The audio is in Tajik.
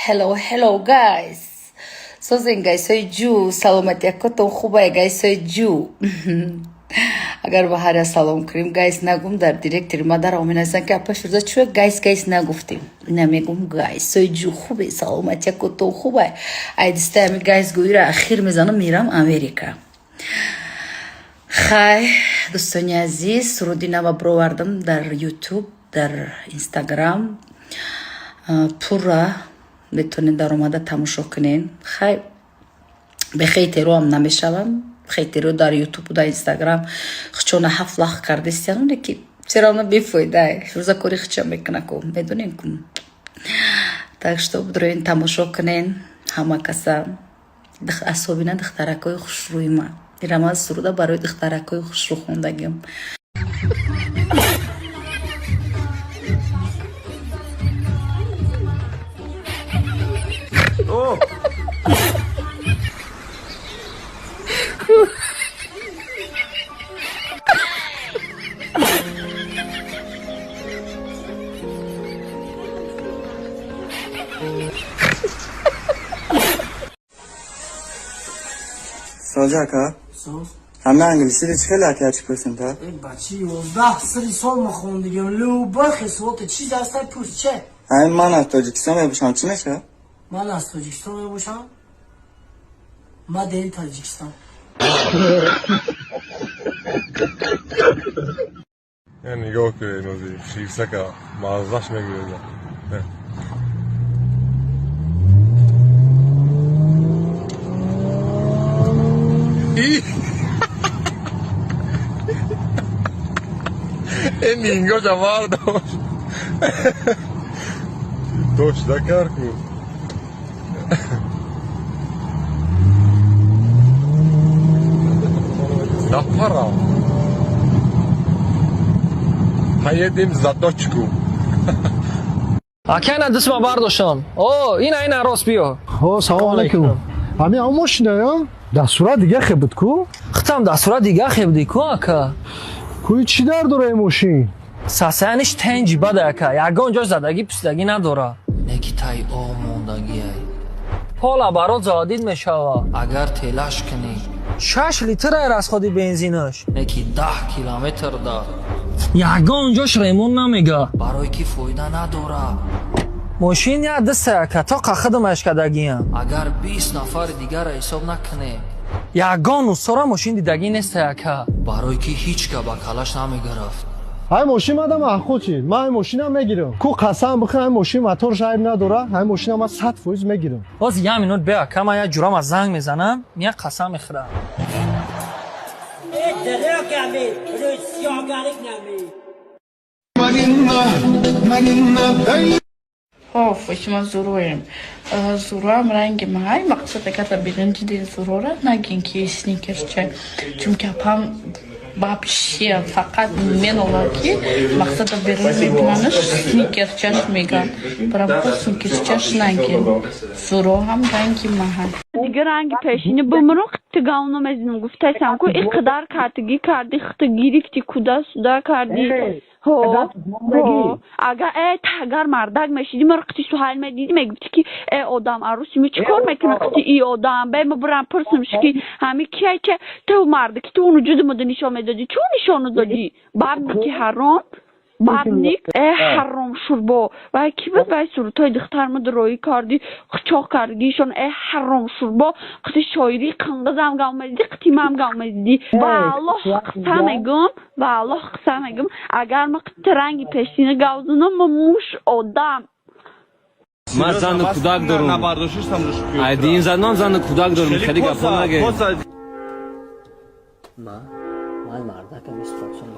Hello, hello, guys. Созен, guys ои ҷу, саломатиякотон хубай, guys ои ҷу. Агар ба ҳар салом кунем, guys нагум, дар директори ма даро менависанд, ки апа Фирӯза, чӯ guys, guys нагуфтем? Намегум. Guys ои ҷу, хубе, саломатиякотон хубай. Ай дистаи ами guys гӯиро ахир мезанам, мерам Америка. Хай, дӯстони азиз, суруди нава бировардам дар Ютуб, дар Инстаграм пурра метавонед даромада тамошо кунед. Хай, бе хейтероам намешавам. Хейтеро дар Ютубу дар Инстаграм хучона ҳафт лах кардистяноне, ки все равно бефоида, рӯза кори хуча мекуна ку, медонем ку. Так что бидроин, тамошо кунен ҳама каса, асобина духтаракҳои хушрӯи ма. Ирама суруда барои духтаракҳои хушрӯ хондагим. Соҷа ака, ҳама англисиро чӣ хеле ака чӣ пурсем та? Э, бачи, 11 сири сол ма хондигем, любой хисота чиз аста, пурс че. Ҳамин ман аз Тоҷикистон мебошам, чӣ мешавад? Ман аз Тоҷикистон мебошам. Ма дени Тоҷикистон. Я нигоҳ кунед, нози хирсака маззаш мегирад. Э, нингоша бардошт, дошта кар ку. Напара. Поедем за дочку. Ака, ина дастма бардоштам. О, ина, ина, рост биё. О, салом алейкум. Ҳамин ҳамон мошина ё? Дар сурат дига хе буд ку? Хитам дар сурат дига хе буди ку, ака. Куи чӣ дар дора ин мошин? Сасаяниш тенҷи бада, ака. Ягон ҷош задагӣ пусидагӣ надора. Неки тай о мондагиай. Пола барот заводить мешава. Агар телаш кунӣ. 6 литрай расходи бензинаш. Неки 10 километр да. Ягон ҷош ремонт намега. Барои ки фоида надора. Мошин я даса, ака, то қахидамаш кардагиям. Агар 20 нафари дигара ҳисоб накунем. Ягон устора мошин дидагӣ неста, ака. Барои ки ҳеҷ ка ба калаш намегирафт. Ҳай, мошин мада маъқул чид. Ман ҳай мошинам мегирам. Ку қасам бихӯр, ҳай мошин моторш айб надора. Ҳай мошинам ман 100% мегирам. Боз як минут бе, ака, ман як ҷурама занг мезанам, мия қасам мехӯрам. Э, дурӯғ ами, рӯи сиёҳгарик нами. Хоф, ма зуроем. Зуроам ранги маҳай, мақсад агар биринҷ дидин зурора, нагин ки сникерча. Чунки апам вообще фақат менолад, ки мақсада берун мебинанаш, сникерчаш меган. Барабар сникерчаш нагин. Зуро ҳам ранги маҳай. Дига ранги пешини бимру тигавно мезинам, гуфтасам ку, и қадар картигӣ карди, хита гирифти, куда суда кардӣ. Ҳо, ҳо, агар агар мардак мешиди, маро қити Суҳайл медиди, мегуфти ки э одам аруси ми чӣ кор мекуна қити и одам, бе ма бурам пурсимш, ки ҳами кияй, че ту марда ки ту вуҷуди муда нишон медодӣ, чӯ нишону додӣ, бабники ҳаром, бабник, э ҳаром шурбо, вай ки буд, вай сурудҳои духтармуда роӣ кардӣ, қучоқ кардгишон, э ҳаром шурбо, қити шоирии қинғизам гав медидӣ, қити мам гав медидӣ. Ва Аллоҳ қисса мегӯм, ва Аллоҳ қисса мегӯм, агар ма қити ранги пешина гав занам, ма муш одам. Ман зану кӯдак дорум. Айдин занам, зану кӯдак дорум. Хеле гапҳо нагӯ. Ма ман мардакам истодсам.